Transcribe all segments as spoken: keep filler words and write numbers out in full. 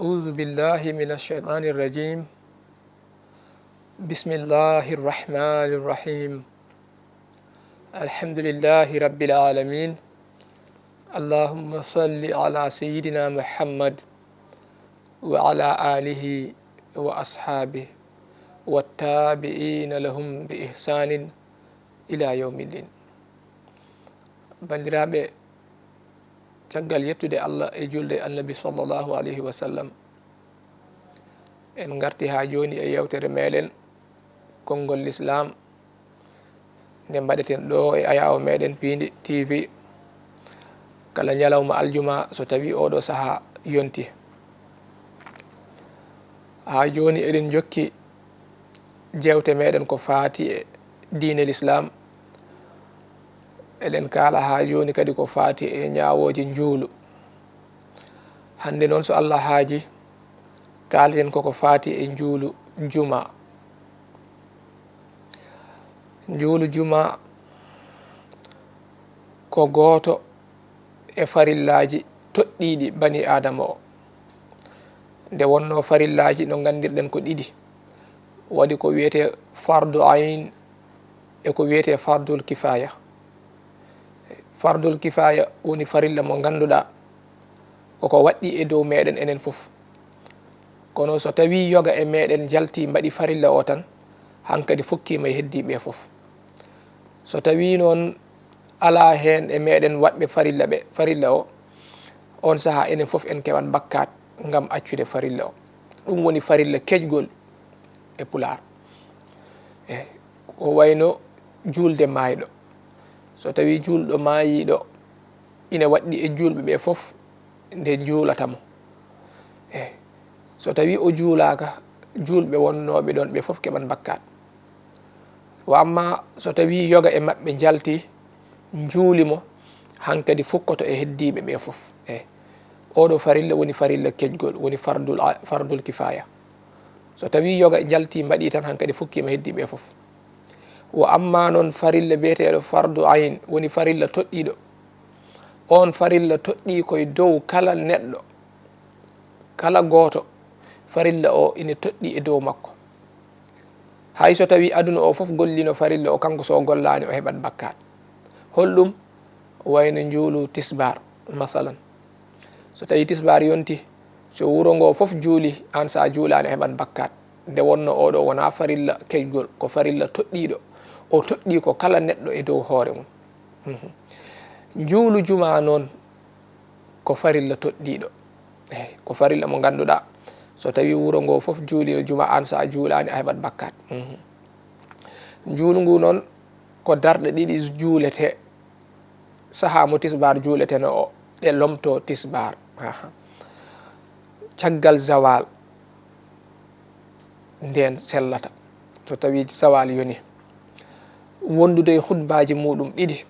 أعوذ بالله من الشيطان الرجيم. بسم الله الرحمن الرحيم. الحمد لله رب العالمين. اللهم صل على سيدنا محمد وعلى آله وأصحابه والتابعين لهم بإحسان إلى يوم الدين. Banndiraaɓe, caggal yettude Allah e julde Annabi sallallahu alayhi wa sallam, en ngarti haa jooni e yewtere meɗen konngol Lislaam, nde mbaɗeten ɗo e ayaawo meɗen Piindi T V, kala ñalawma aljuma so tawii oɗo sahaa yonti. Haa jooni eɗen njokki jeewte meɗen ko faati e diine Lislaam. Eɗen kaala haa jooni kadi ko faati e ñaawooje njuulu. Hannde noon, so Allah haaji, kaaleten koko faati e njuulu juma. Njuulu juma ko gooto e farillaaji toɗɗiiɗi bani Aadama o. Nde wonnoo farillaaji, no nganndirɗen, ko ɗiɗi. Waɗi ko wiyetee fardu ayn e ko wiyetee fardul kifaaya. Fardul kifaaya woni farilla mo ngannduɗaa koko waɗɗii e dow meɗen enen fof. Kono so tawii yoga e meɗen njaltii mbaɗi farilla o tan, hankadi fokkiima e heddii ɓe fof. So tawii noon alaa heen e meɗen waɗɓe farilla ɓe, farilla o, on sahaa enen fof en keɓat bakkaat ngam accude farilla o. Ɗum woni farilla keƴgol e Pulaar. E ko wayno juulde maayɗo. So tawii juulɗo maayiiɗo ina waɗɗii e juulɓe ɓe fof, nde juulata mo. E so tawii o juulaaka, juulɓe wonnooɓe ɗoon ɓe fof keɓat bakkaat. Wa amma so tawii yoga e maɓɓe njalti, njuuli mo, hankadi fukkoto e heddiiɓe ɓe fof. E oɗo farilla woni farilla keƴgol, woni fardul a-, fardul kifaaya. So tawii yoga njalti mbaɗi tan, hankadi fukkiima heddiiɓe fof. Wa amma noon farilla biyeteeɗo fardu ayn, woni farilla toɗɗiiɗo. On farilla toɗɗii koye dow kala neɗɗo, kala gooto, farilla o ina toɗɗii e dow makko. Hay so tawii aduna o fof gollino farilla o, kanko so o gollaani, o heɓat bakkaat. Holɗum? Wayno njuulu tisbaar, masalan. So tawii tisbaar yonti, so wuro ngo fof juuli, aan so a juulaani, a heɓat bakkaat. Nde wonno oɗo wonaa farilla keƴgol, ko farilla toɗɗiiɗo. O toɗɗii ko kala neɗɗo e dow hoore mum. Mhm. Njuulu juma noon, ko farilla toɗɗiiɗo. Eey, ko farilla mo ngannduɗaa, so tawii wuro ngo fof juulino juma, aan so a juulaani, a heɓat bakkaat. Mhm. Njuulu ngu noon, ko darɗe ɗiɗi juuletee. Sahaa mo tisbaar juuleteno o, ɗe lomtoo tisbaar. Aha. Caggal zawal, ndeen sellata, so tawii zawal yoni, wondude e khutbaaji muuɗum ɗiɗi.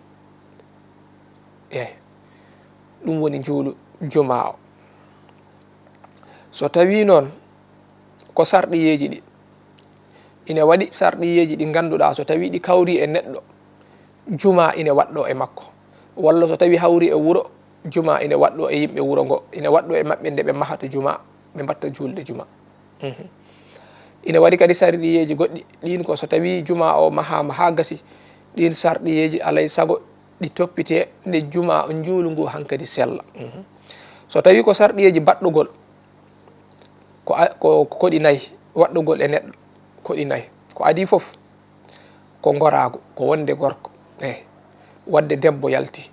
Eey, ɗum woni njuulu juma o. So tawii noon ko sarɗiyeeji ɗi, ina waɗi sarɗiyeeji ɗi ngannduɗaa so tawii ɗi kawrii e neɗɗo, juma ina waɗɗoo e makko. Walla so tawii hawrii e wuro, juma ina waɗɗoo e yimɓe wuro ngo, ina waɗɗoo e maɓɓe nde ɓe mahata juma, ɓe mbaɗta juulde juma. Mhm. Ina waɗi kadi sarɗiyeeji goɗɗi, ɗiin ko so tawii juma o mahaama haa gasi, ɗiin sarɗiyeeji alay sago ɗi toppitee nde juma, njuulu ngu hankadi sella. Mhm. So tawii ko sarɗiyeeji baɗɗugol, ko a-, ko, ko ɗi nayi, waɗɗugol e neɗɗo, ko ɗi nayi. Ko adii fof, ko ngoraagu, ko wonde gorko. Eey, waɗde debbo yalti.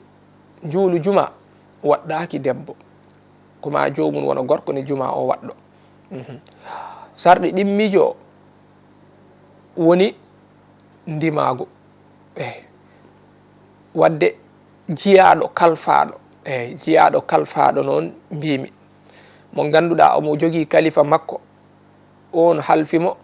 Njuulu juma waɗɗaaki debbo. Ko maa joomum wona gorko nde juma o waɗɗo. Mhm. Sarɗi ɗimmiijo o woni ndimaagu. Eey. Waɗde jiyaaɗo kalfaaɗo. Eey, jiyaaɗo kalfaaɗo noon mbiimi. Mo ngannduɗaa omo jogii kalifa makko. Oon halfi mo,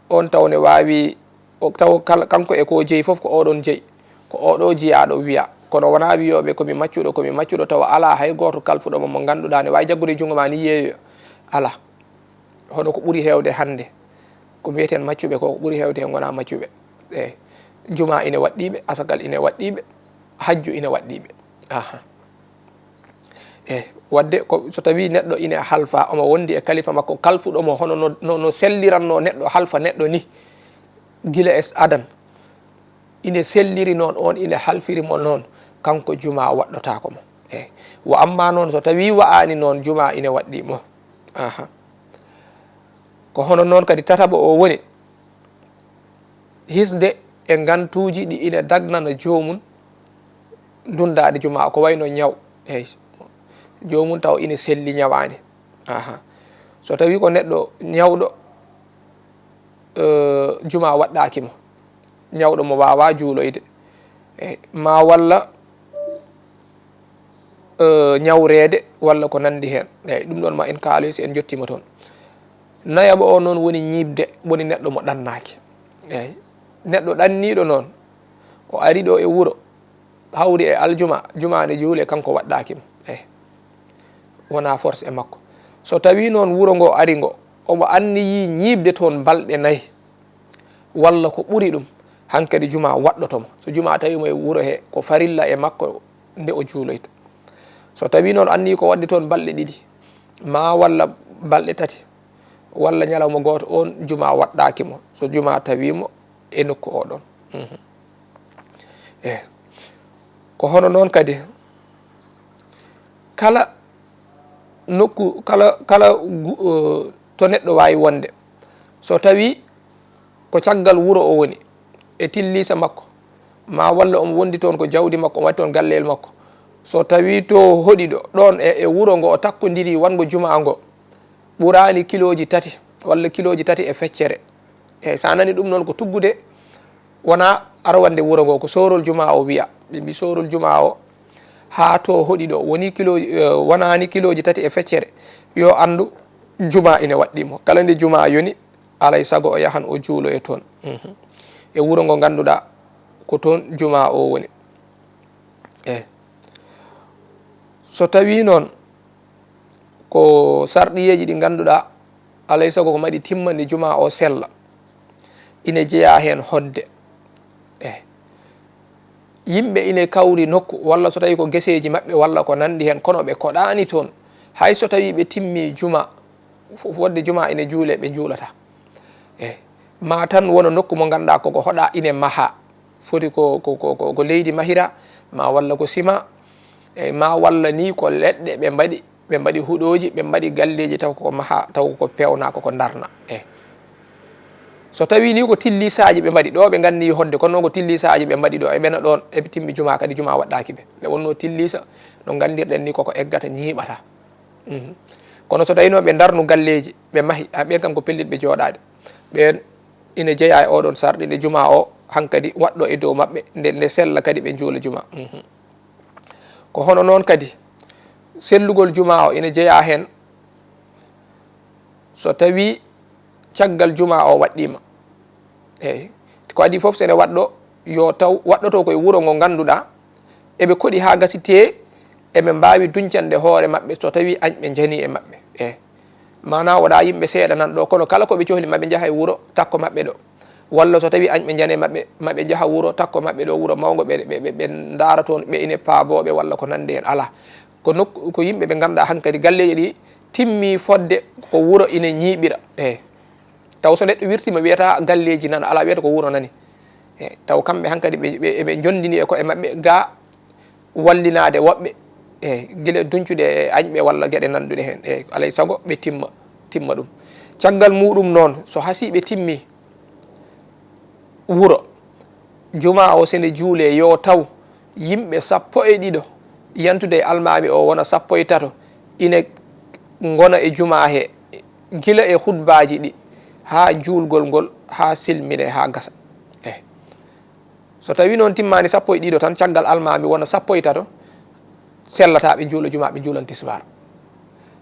oon taw ne waawi, o, taw kala, kanko e ko jeyi fof ko oɗon jeyi. Ko oɗo jiyaaɗo wiya. Kono wonaa wiyooɓe ko mi maccuɗo, ko mi maccuɗo, tawa alaa hay gooto kalfuɗo mo, mo ngannduɗaa ne waawi jaggude junngo ma ni yeeyo. Alaa. Hono ko ɓuri heewde hannde, ko mbiyeten maccuɓe ko, ko ɓuri heewde heen ngonaa maccuɓe. Eey. Juma ine waɗɗiiɓe, asakal ine waɗɗiiɓe, hajju ine waɗɗiiɓe. Aha. E wadde ko so tawi neɗɗo ine halfa, omo wondi e kalifa makko kalfuɗo mo hono no, no, no selliranno neɗɗo halfa neɗɗo ni, gila e Adan, ine selliri noon, on ine halfiri mo noon, kanko juma waɗɗotaako mo. Eyi. Wa amma noon so tawi wa'ani noon, juma ine waɗɗi mo. Aha. Ko hono noon kadi tataɓo o woni, hisde e ngantuuji ɗi ine dagnana joomum dunndaade juma, ko wayno ñaw. Eyi. Joomum taw ine selli, ñawaani. Aha. So tawi ko neɗɗo ñawɗo, eh, juma waɗɗaaki mo. Ñawɗo mo waawaa juuloyde. Eyi. Ma walla, eh, ñawreede walla ko nanndi heen. Eyi, ɗum ɗoon ma en kaaloy si en njottiima toon. Nayaɓo o noon woni ñiiɓde, woni neɗɗo mo ɗannaaki. Eyi. Neɗɗo ɗanniiɗo noon, o ari ɗo e wuro, hawri e aljuma, juma ne juule, kanko waɗɗaaki mo. Eyi. Wonaa force e makko. So tawi noon wuro ngo ari ngo, omo anniyii ñiiɓde toon balɗe nayi, walla ko ɓuri ɗum, hankadi juma waɗɗoto mo. So juma tawi mo e wuro he, ko farilla e makko nde o juuloyta. So tawi noon anniyi ko waɗde toon balɗe ɗiɗi, ma walla balɗe tati, walla ñalawma gooto, on juma waɗɗaaki mo. So juma tawi mo e nokku o ɗon. Mhm. Eh. Ko hono noon kadi, kala nokku, kala, kala gu-, eh, to neɗɗo waawi wonde, so tawi ko caggal wuro o woni, e tillisa makko, ma walla omo wondi toon ko jawdi makko, omo waɗi toon galleyel makko. So tawi to hoɗi ɗo, ɗoon e, e wuro ngo o takkondiri wongo juma ngo, ɓuraani kilooji tati walla kilooji tati e feccere. Eyi, so a nani ɗum noon ko tuggude, wonaa arwande wuro ngo, ko soorol juma o wiya. Ɓe mbi soorol juma o, haa to hoɗi ɗo, woni kilooji, eh, wonaani kilooji tati e feccere, yo anndu juma ine waɗɗi mo. Kala nde juma yoni, alay sago o yahan o juuloya toon. Mhm. E wuro ngo ngannduɗaa ko toon juma o woni. Eyi. So tawi noon ko sarɗiyeeji ɗi ngannduɗaa alay sago ko maɗi timma nde juma o sella, ine jeyaa heen hoɗde. Eyi. Yimɓe ine kawri nokku, walla so tawi ko geseeji maɓɓe, walla ko nanndi heen, kono ɓe koɗaani toon. Hay so tawi ɓe timmi juma, fof woɗde juma ine juule, ɓe njuulata. Eyi. Ma tan wona nokku mo ngannduɗaa koko hoɗa ine maha. Foti ko, ko, ko, ko, ko leydi mahira, ma walla ko sima, eyi, ma walla ni ko leɗɗe ɓe mbaɗi, ɓe mbaɗi huɗooji, ɓe mbaɗi galleeji, taw ko maha, taw ko pewna, koko ndarna. Eyi. So tawi ni ko tillisaaji ɓe mbaɗi ɗo, ɓe nganni hoɗde, kono noon ko tillisaaji ɓe mbaɗi ɗo, e ɓena ɗoon, eɓe timmi juma kadi, juma waɗɗaaki ɓe. Nde wonno tillisa, no nganndirɗen ni, koko eggata, ñiiɓata. Mhm. Kono so tawi noon ɓe ndarnu galleeji, ɓe mahi, a, ɓen kam ko pellitɓe jooɗaade. Ɓen ina jeyaa e oɗon sarɗi nde juma o hankadi waɗɗo e dow maɓɓe, nde, nde sella kadi ɓe njuula juma. Mhm. Ko hono noon kadi, sellugol juma o ina jeyaa heen so tawi caggal juma o waɗɗiima. Eyi. Ko adii fof, so ene waɗɗo, yo taw waɗɗoto ko e wuro ngo ngannduɗaa, eɓe koɗi haa gasi tee, eɓe mbaawi duñcande hoore maɓɓe so tawi añɓe njani e maɓɓe. Eyi. Maanaa wonaa yimɓe seeɗa nan ɗo, kono kala ko ɓe cohli, maɓe njaha e wuro takko maɓɓe ɗo. Walla so tawi añɓe njani e maɓɓe, maɓe njaha wuro takko maɓɓe ɗo, wuro mawngo, ɓe, ɓe, ɓe, ɓe ndaara toon, ɓe ine paabooɓe walla ko nanndi heen, alaa. Ko nokku, ko yimɓe ɓe ngannduɗaa hankadi galleeji ɗi timmi fodde ko wuro ine ñiiɓira. Eyi. Taw so neɗɗo wirtiima, wiyata galleeji nana, alaa, wiyata ko wuro nani. Eyi, taw kamɓe hankadi ɓe, ɓe, eɓe njonndini e koye maɓɓe ga wallinaade woɓɓe, eyi, gila duñcude e añɓe walla geɗe nannduɗe heen. Eyi, alay sago ɓe timma, timma ɗum. Caggal muɗum noon, so hasii ɓe timmi wuro, juma o sene juulee, yo taw yimɓe sappo e ɗiɗo yantude e almaami o wona sappo e tato, ine ngona e juma he, gila e hutbaaji ɗi haa juulgol ngol, haa silmine, haa gasa. Eyi. So tawi noon timmaani sappo e ɗiɗo tan, caggal almaami wona sappo e tato, sellata ɓe njuula juma, ɓe njuulan tisbaar.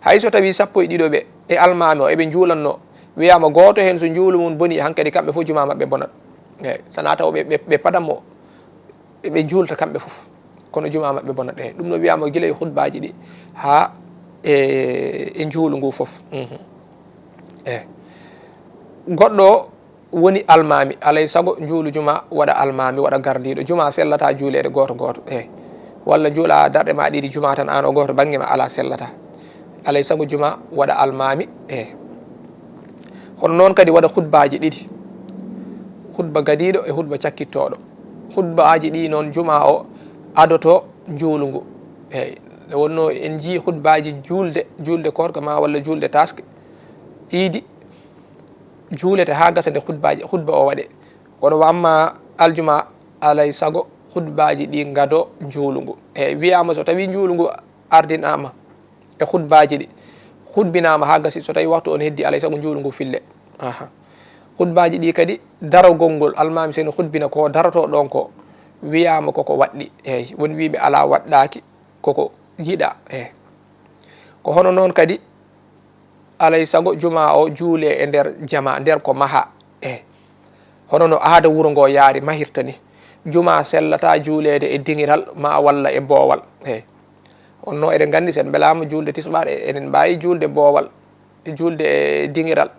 Hay so tawi sappo e ɗiɗo ɓe e almaami o eɓe njuulanno, wiyaama gooto heen so njuulu mum boni, hankadi kamɓe fof juma maɓɓe bonat. Eyi, sana taw ɓe, ɓe, ɓe padamo, ɓe njuulta kamɓe fof, kono juma maɓɓe bonat. Eyi, ɗum no wiyaama gila e hutbaaji ɗi haa e, e njuulu ngu fof. Mhm. Eyi. Goɗɗo woni almaami, alay sago njuulu juma waɗa almaami, waɗa gardiiɗo. Juma sellata juuleede gooto gooto. Eyi. walla njuula darɗe ma ɗiɗi juma tan, an o gooto bannge ma alaa, sellataa. Alay sago juma waɗa almaami, e hono noon kadi waɗa hutbaaji ɗiɗi, hutba gadiiɗo e hutba cakkittooɗo. Hutbaaji ɗi noon juma o adoto njuulu ngu. Eey, nde wonnoo en njii hutbaaji juulde, juulde koorka ma walla juulde taaske, iidi, juulete haa gasa nde hutbaaji, hutba o waɗe. Kono wa amma aljuma, alay sago hutbaaji ɗi ngado njuulu ngu. Eey, wiyaama so tawii njuulu ngu ardinaama e hutbaaji ɗi, hutbinaama haa gasi, so tawii waktu on heddi, alay sago njuulu ngu fille. Aha. Hutbaaji ɗi kadi, darogol ngol, almaami seni hutbina ko darotoo ɗon ko, wiyaama koko waɗɗi. Eey, won wiiɓe alaa, waɗɗaaki, koko yiɗaa. Eey. Ko hono noon kadi, alay sago juma o juulee e nder jama, nder ko maha. Eey. Hono no aada wuro ngo yaari, mahirta ni. Juma sellataa juuleede e diŋiral ma walla e boowal. Eey. Honno eɗen nganndi, sen mbelaama juulde tisbaar, e-, eɗen mbaawi juulde boowal, e juulde e diŋiral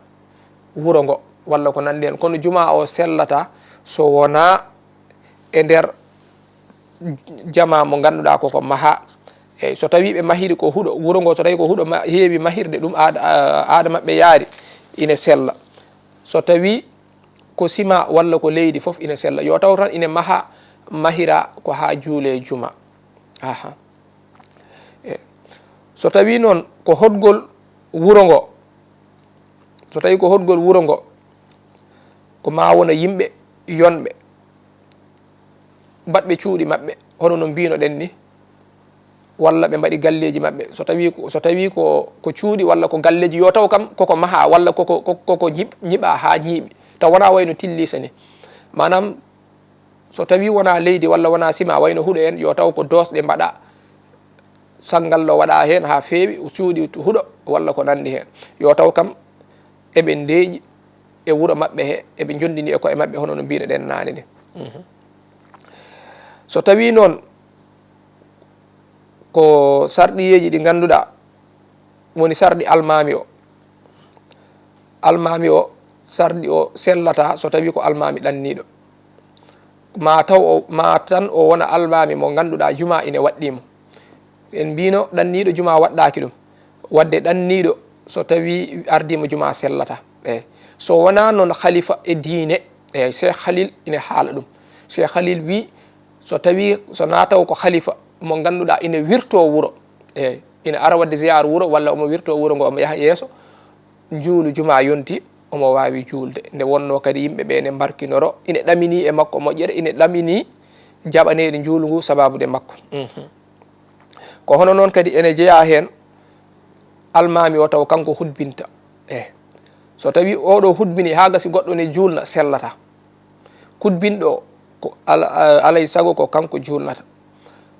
wuro ngo, walla ko nanndi heen. Kono juma o sellataa so wonaa e nder jama mo ngannduɗaa koko maha. Eey, so tawii ɓe mahiri ko huɗo, wuro ngo so tawii ko huɗo ma-, heewi mahirde, ɗum aada, a-, aada maɓɓe yaari, ine sella. So tawii ko sima walla ko leydi fof ine sella. Yo taw tan ine maha, mahira ko haa juulee juma. Aha. E, so tawii noon ko hoɗgol wuro ngo, so tawii ko hoɗgol wuro ngo, ko ma wona yimɓe yonɓe, baɗɓe cuuɗi maɓɓe, hono no mbino ɗen ni, walla ɓe mbaɗi galleeji maɓɓe. So tawii ko, so tawii ko, ko cuuɗi walla ko galleeji, yo taw kam koko maha walla koko, koko, koko ñiɓ-, ñiɓa haa ñiiɓi. Taw wonaa wayno tillisa ni. Maanaam, so tawii wonaa leydi walla wonaa sima, wayno huɗo en, yo taw ko doosɗe mbaɗa, sangallo waɗa heen haa feewi, cuuɗi huɗo walla ko nanndi heen. Yo taw kam eɓe ndeeƴi e wuro maɓɓe he, eɓe njondini e koye maɓɓe hono no mbino ɗen naane ni. Mhm. So tawii noon ko sarɗiyeeji ɗi ngannduɗaa woni sarɗi almaami o. Almaami o, sarɗi o sellataa so tawii ko almaami ɗanniiɗo. Ma taw o, ma tan o wona almaami mo ngannduɗaa juma ine waɗɗii mo. En mbino ɗanniiɗo juma waɗɗaaki ɗum. Waɗde ɗanniiɗo so tawii ardii mo juma sellataa. Eey. So wonaa noon khalifa e diine, eey, Cheikh Khalil ine haala ɗum. Cheikh Khalil wii, so tawii, so naa taw ko khalifa mo ngannduɗaa ine wirtoo wuro, eey, ine ara waɗde ziyaar wuro walla omo wirtoo wuro ngo, omo yaha yeeso, njuulu juma yonti, omo waawi juulde. Nde wonnoo kadi yimɓe ɓe ine mbarkinoro, ine ɗaminii e makko moƴƴere, ine ɗaminii jaɓaneede njuulu ngu sabaabude makko. Mhm. Ko hono noon kadi ene jeyaa heen almaami o taw kanko hutbinta. E, so tawii oɗo hutbini haa gasi goɗɗo ne juulna, sellataa. Hutbinɗo o, ko ala-, alay sago ko kanko juulnata.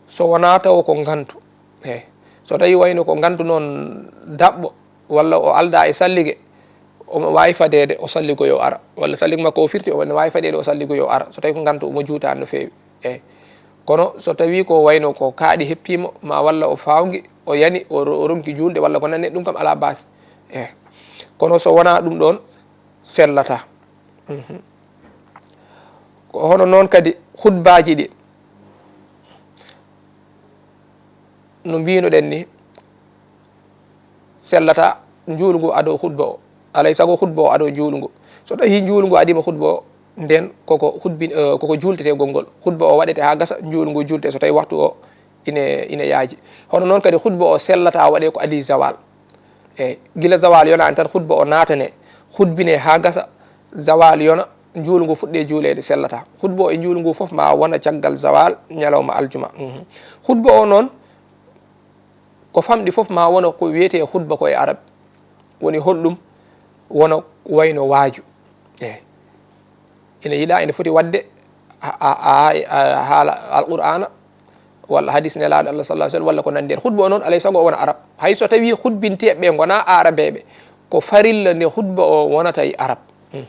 So wonaa taw ko ngantu. E, so tawii wayno ko ngantu noon daɓɓo, walla o aldaa e sallige, omo waawi fadeede o salligo yo ara. Walla sallige makko o firti, omo waawi fadeede o salligo yo ara. So tawii ko ngantu, omo juutaani no feewi. Eey. Kono so tawii ko wayno ko kaaɗi heɓtii mo, ma walla o faawngi, o yani, o ro-, o ronki juulde, walla ko nanndi ɗum kam alaa baasi. Eey. Kono so wonaa ɗum ɗoon, sellataa. Mhm. Ko hono noon kadi hutbaaji ɗi. No mbino ɗen ni, sellataa njuulu ngu ado hutba o. Alay sago hutba o ado njuulu ngu. So tawii njuulu ngu adii mo hutba o, nden koko hutbi-, eh, koko juultetee gongol. Hutba o waɗete haa gasa, njuulu ngu juulte so tawii waktu o ine, ine yaaji. Hono noon kadi hutba o sellataa waɗee ko adii zawal. Eey, gila zawal yonaani tan hutba o naatane, hutbine haa gasa, zawal yona, njuulu ngu fuɗɗee juuleede, sellataa. Hutba o e njuulu ngu fof ma wona caggal zawal ñalawma aljuma. Mhm. Hutba o noon, ko famɗi fof ma wona ko wiyetee hutba ko e arab. Woni holɗum? Wona wayno waaju. Eey. Ina yiɗaa, ina foti waɗde ha-, ha-, ha-, ha-, haala Alqur'aana walla hadis Nelaaɗo Allah sallallahu alaihi wasallam walla ko nanndi heen. Hutba o noon, alay sago o wona arab. Hay so tawii hutbinteeɓe ɓe ngonaa aarabeeɓe, ko farilla nde hutba o wonata e arab. Hmm.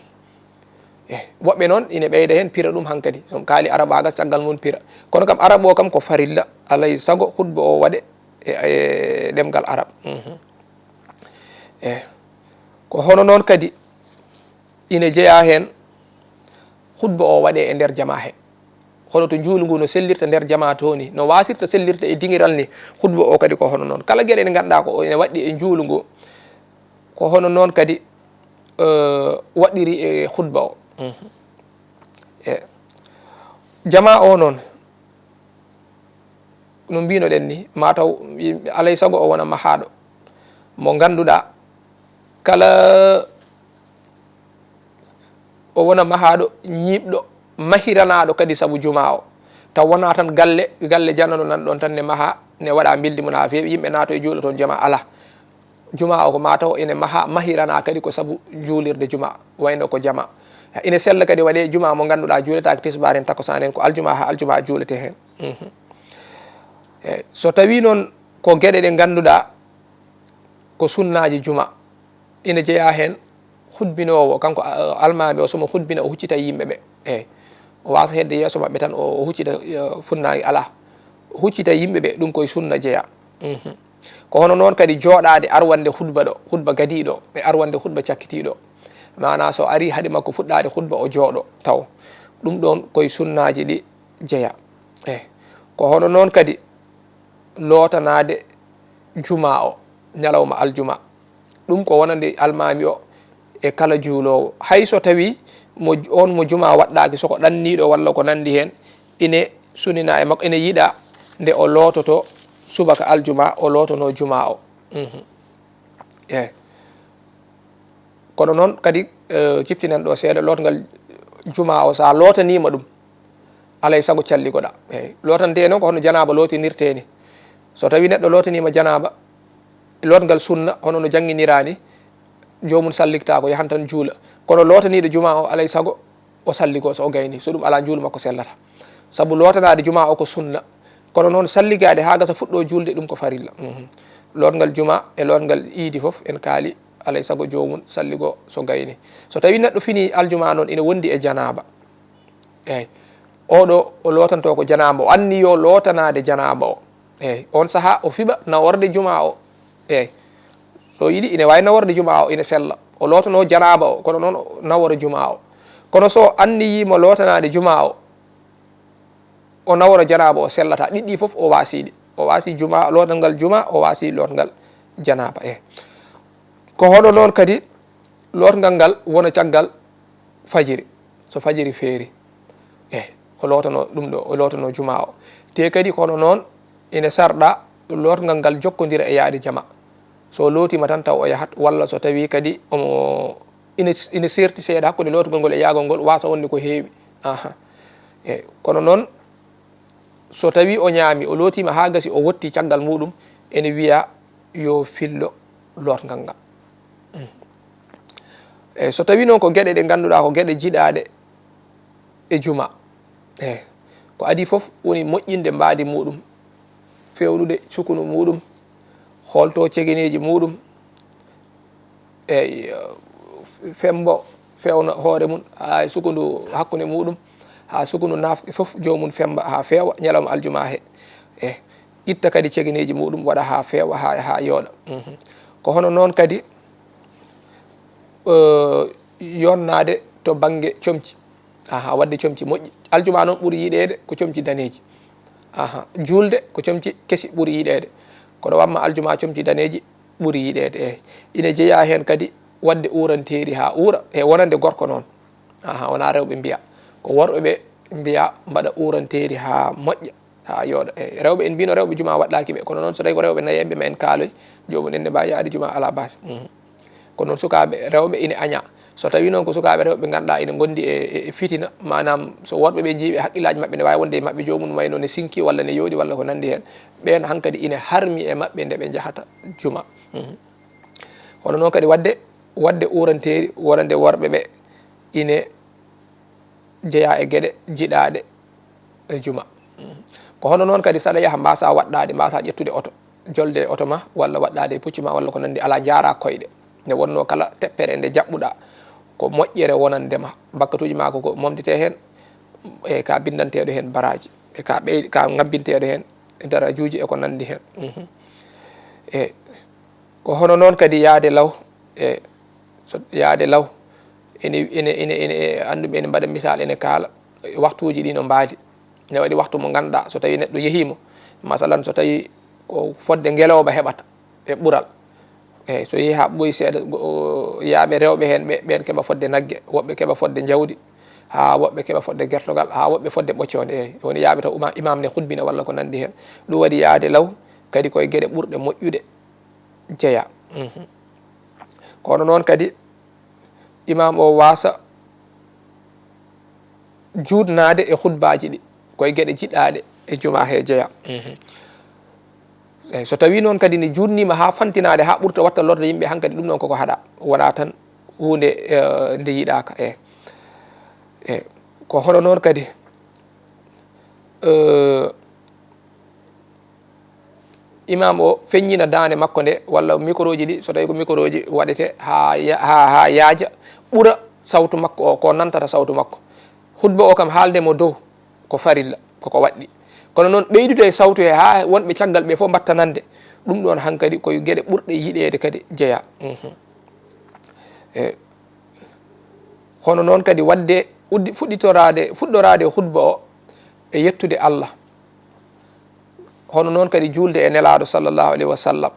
Eh, woɓɓe noon ina ɓeyda heen, pira ɗum hankadi. So on kaali arab haa gasa, caggal mum pira. Kono kam arab o kam ko farilla, alay sago hutba o waɗe e, e ɗemngal arab. Mhm. Eh, ko hono noon kadi ina jeyaa heen hutba o waɗee e nder jamaa he. Kono to njuulu ngu no sellirta nder jamaa to ni, no waasirta sellirta e diŋiral ni, khutba o kadi ko hono noon. Kala geɗe ɗe ngannduɗaa ko ene waɗɗi e njuulu ngu, ko hono noon kadi, eh, waɗɗiri e khutba o. Mhm. E jamaa o noon, no mbinoɗen ni, ma taw yimɓe, alay sago o wona mahaaɗo mo ngannduɗaa kala o wona mahaaɗo, ñiiɓɗo, mahiranaaɗo kadi sabu jumaa o. Taw wonaa tan galle, galle janano nan ɗoon tan ne mahaa, ne waɗa mbildi mum haa feewi, yimɓe naato e juulo toon jamaa, alaa. Jumaa o ko ma taw ene mahaa, mahiranaa kadi ko sabu juulirde jumaa, wayno ko jamaa. Ene sella kadi waɗe jumaa mo ngannduɗaa juuletaake tisbaar en, takkusaan en, ko aljumaa haa aljumaa juulete heen. Mhm. Eey, so tawii noon ko geɗe ɗe ngannduɗaa ko sunnaaji jumaa, ina jeyaa heen hutbinoowo, kanko, a-, almaami o, so mo hutbina, o huccita yimɓe ɓe. Eey. O waasa hedde yeeso maɓɓe tan, o, o huccita, eh, funnaange, alaa. O huccita yimɓe ɓe, ɗum koye sunna jeyaa. Mhm. Ko hono noon kadi jooɗaade arwande hutba ɗo, hutba gadiiɗo, e arwande hutba cakkitiiɗo. Maanaa so arii hade makko fuɗɗaade hutba, o jooɗo taw. Ɗum ɗoon koye sunnaaji ɗi jeyaa. Eey. Ko hono noon kadi lootanaade jumaa o, ñalawma aljuma. Ɗum ko wonande almaami o e kala juuloowo. Hay so tawii mo, oon mo jumaa waɗɗaaki, so ko ɗanniiɗo walla ko nanndi heen, ine sunninaa e makko, ine yiɗaa nde o loototo subaka aljuma, o lootonoo jumaa o. Mhm. Eey. Kono noon kadi, eh, ciftinen ɗo seeɗa, lootngal jumaa o, so a lootaniima ɗum, alay sago calligoɗaa. Eey, lootantee noon ko hono janaaba lootinirtee ni. So tawii neɗɗo lootaniima janaaba, lootngal sunna, hono no jannginiraa ni, joomum salligtaako, yahan tan juula. Kono lootaniiɗo jumaa o, alay sago o salligoo so o gaynii. So ɗum alaa, njuulu makko sellataa. Sabu lootanaade jumaa o ko sunna. Kono noon salligaade haa gasa fuɗɗoo juulde, ɗum ko farilla. Mhm. Lootngal jumaa e lootngal iidi fof, en kaali, alay sago joomum salligoo so gaynii. So tawii neɗɗo finii aljumaa noon, ina wondi e janaaba. Eey. Oɗo o lootantoo ko janaaba, o anniyo lootanaade janaaba o. Eey. Oon sahaa o fiɓa naworde jumaa o. Eey. So yiɗi, ine waawi naworde jumaa o, ine sella. O lootanoo janaaba o, kono noon o nawora jumaa o. Kono so anniyiima lootanaade jumaa o, o nawora janaaba o, sellataa. Ɗiɗi ɗi fof o waasii ɗi. O waasii jumaa, lootngal jumaa, o waasii lootngal janaaba. Eey. Ko hono noon kadi lootngal ngal wona caggal fajiri, so fajiri feeri. Eey, o lootanoo ɗum ɗo, o lootanoo jumaa o. Te kadi ko hono noon ene sarɗa lootngal ngal jokkondira e yaade jama. So lootiima tan taw o yahat, walla so tawii kadi omo ina, ina seerti seeɗa hakkunde lootgol ngol e yaagol ngol, waasa wonde ko heewi. Aha. Eey, kono noon, so tawii o ñaami, o lootiima haa gasi, o wotti caggal muuɗum, ene wiya yo fillo lootngal ngal. Mm. Eey, so tawii noon ko geɗe ɗe ngannduɗaa ko geɗe jiɗaaɗe e juma, eey, ko adii fof woni moƴƴinde mbaadi muuɗum, feewnude sukunu muuɗum, hoolto cegeneeji muuɗum, eey, fembo, feewna hoore mum, haa e sukundu hakkunde muuɗum, haa sukundu naafɗe fof joomum femba haa feewa ñalawma aljumaa he. E itta kadi cegeneeji muuɗum, waɗa haa feewa, haa, haa yooɗa. Mhm. Ko hono noon kadi, eh, yonnaade to bannge comci. Aha, waɗde comci moƴƴi. Aljumaa noon ɓuri yiɗeede ko comci daneeji. Aha, juulde ko comci kesi ɓuri yiɗeede. Kono wamma aljumaa comci daneeji ɓuri yiɗeede, eey. Ina jeyaa heen kadi waɗde uuranteeri haa uura, e wonande gorko noon. Aha, wonaa rewɓe mbiya. Ko worɓe ɓe mbiya mbaɗa uuranteeri haa moƴƴa, haa yooɗa. Eey, rewɓe en mbino rewɓe jumaa waɗɗaaki ɓe, kono noon so tawi ko rewɓe nayeeɓe ma en kaaloy, joomum en ne mbaawi yaade jumaa alaa baas. Mhm. Kono noon sukaaɓe rewɓe ine aña. So tawii noon ko sukaaɓe rewɓe ɓe ngannduɗaa ine ngondi e, e, e fitina, maanaam so worɓe ɓe njii ɓe, hakkillaaji maɓɓe ne waawi wonde e maɓɓe, joomum wayno ne sinki walla ne yooɗi walla ko nanndi heen, ɓeen hankadi ine harmi e maɓɓe nde ɓe njahata juma. Mhm. Kono noon kadi waɗde, waɗde uuranteeri wonande worɓe ɓe ine jeyaa e geɗe jiɗaaɗe e juma. Ko hono noon kadi, so aɗa yaha, mbaasaa waɗɗaade, mbaasaa ƴettude oto, jolde e oto ma, walla waɗɗaade e puccu ma, walla ko nanndi, alaa, njaaraa koyɗe. Nde wonnoo kala teppere nde jaɓɓuɗaa, ko moƴƴere wonande ma. Bakkatuuji ma ko, ko momdetee heen, e ka binndanteeɗo heen baraaji, e ka ɓey-, ka ngabbinteeɗo heen darajuuji e ko nanndi heen. Mhm. E ko hono noon kadi yaade law, e so yaade law, ene, ene, ene, ene, e annduɓe ene mbaɗa misal, ene kaala, e waktuuji ɗi no mbaadi. Ene waɗi waktu mo ngannduɗaa so tawii neɗɗo yehiima, masalan, so tawii ko fodde ngelooba heɓata e ɓural, eey, so yehii haa ɓooyi seeɗa, yahɓe rewɓe heen ɓe, ɓeen keɓa fodde nagge, woɓɓe keɓa fodde njawdi, haa woɓɓe keɓa fodde gertogal, haa woɓɓe fodde ɓoccoonde, eey, woni yahɓe taw imaam ne hutbina walla ko nanndi heen. Ɗum waɗi yahde law kadi ko e geɗe ɓurɗe moƴƴude jeyaa. Kono noon kadi imaam o waasa juutnaade e hutbaaji ɗi, ko e geɗe jiɗaaɗe e jumaa he jeyaa. Eey, so tawii noon kadi ne juutniima haa fantinaade, haa ɓurta watta lorde yimɓe, hankadi ɗum noon koko haɗaa, wonaa tan huunde, eh, nde yiɗaaka. Eey. Eey, ko hono noon kadi, eh, imaam o feññina daande makko nde, walla micro ji ɗi, so tawii ko micro ji waɗetee haa ya-, haa, haa yaaja, ɓura sawtu makko o, ko nantata sawtu makko. Hutba o kam haalde mo dow ko farilla, koko waɗɗi. Kono noon ɓeydude e sawtu he haa wonɓe caggal ɓe fof mbatta nande, ɗum ɗoon hankadi ko e geɗe ɓurɗe yiɗeede kadi jeyaa. Mhm. E hono noon kadi waɗde uddi-, fuɗɗitoraade, fuɗɗoraade hutba o e yettude Allah. Hono noon kadi juulde e Nelaaɗo sallallahu alayhi wa sallam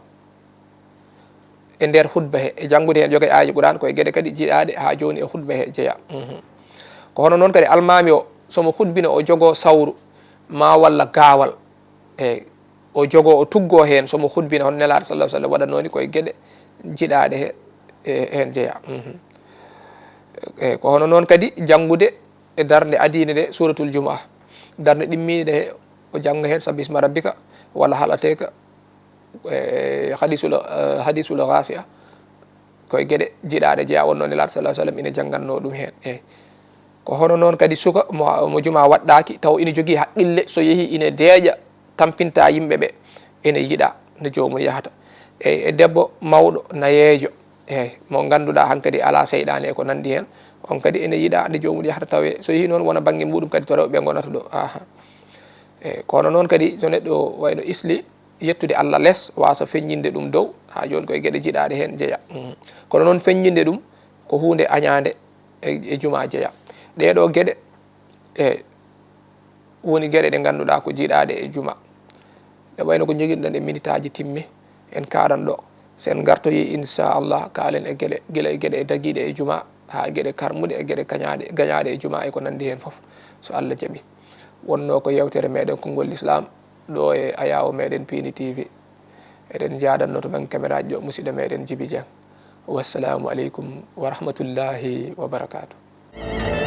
e nder hutba he, e janngude heen, yoga e aaye Quraan, ko e geɗe kadi jiɗaaɗe haa jooni e hutba he jeyaa. Mhm. Ko hono noon kadi almaami o, so mo hutbina, o jogoo sawru maa walla gaawal. Eey, o jogoo, o tuggoo heen, so mo hutbina, hono Nelaaɗo sallallahu alayhi wa sallam waɗatnoo ni, ko e geɗe jiɗaaɗe he, e, heen jeyaa. Mhm. Eey, ko hono noon kadi janngude e darnde adiinde nde, Suuratul Jumu'a. Darnde ɗimmiinde he, o jannga heen Sabbi isma rabbika walla Hal ataka, e, Hadiisul, e, Hadiisul Ghaasiya. Ko e geɗe jiɗaaɗe jeyaa, wonnoo Nelaaɗo sallallahu alayhi wa sallam ina janngannoo ɗum heen. Eey. Ko hono noon kadi suka mo, mo jumaa waɗɗaaki, taw ina jogii haqqille, so yehii ina deeƴa, tampinta yimɓe ɓe, ina yiɗaa nde joomum yahata. Eey, e debbo mawɗo, nayeejo, eey, mo ngannduɗaa hankadi alaa seyɗaane e ko nanndi heen, on kadi ina yiɗaa nde joomum yahata, tawe so yehii noon wona bannge muɗum kadi to rewɓe ngonata ɗo. Aha. Eey, kono noon kadi so neɗɗo wayno isli, yettude Allah les, waasa feññinde ɗum dow, haa jooni ko e geɗe jiɗaaɗe heen jeyaa. Mhm. Kono noon feññinde ɗum ko huunde añaande e, e jumaa jeyaa. Ɗee ɗoo geɗe, e, woni geɗe ɗe ngannduɗaa ko jiɗaaɗe e jumaa. Ɗe wayno ko njogirɗen e minitaaji timmi, en kaaran ɗo. So en ngartoyii, inchallah, kaalen e geɗe, gila e geɗe e dagiiɗe e jumaa, haa e geɗe karmuɗe, e geɗe kañaaɗe, gañaaɗe e jumaa e ko nanndi heen fof, so Allah jaɓii. Wonnoo ko yeewtere meɗen Konngol Lislaam, ɗo e ayaawo meɗen Piindi T V. Eɗen njaadanno to bannge kameraaji ɗo musidɗo meɗen Jibi Dieng. Wassalaamu aleykum wa rahmatullahi wa barakaatuh.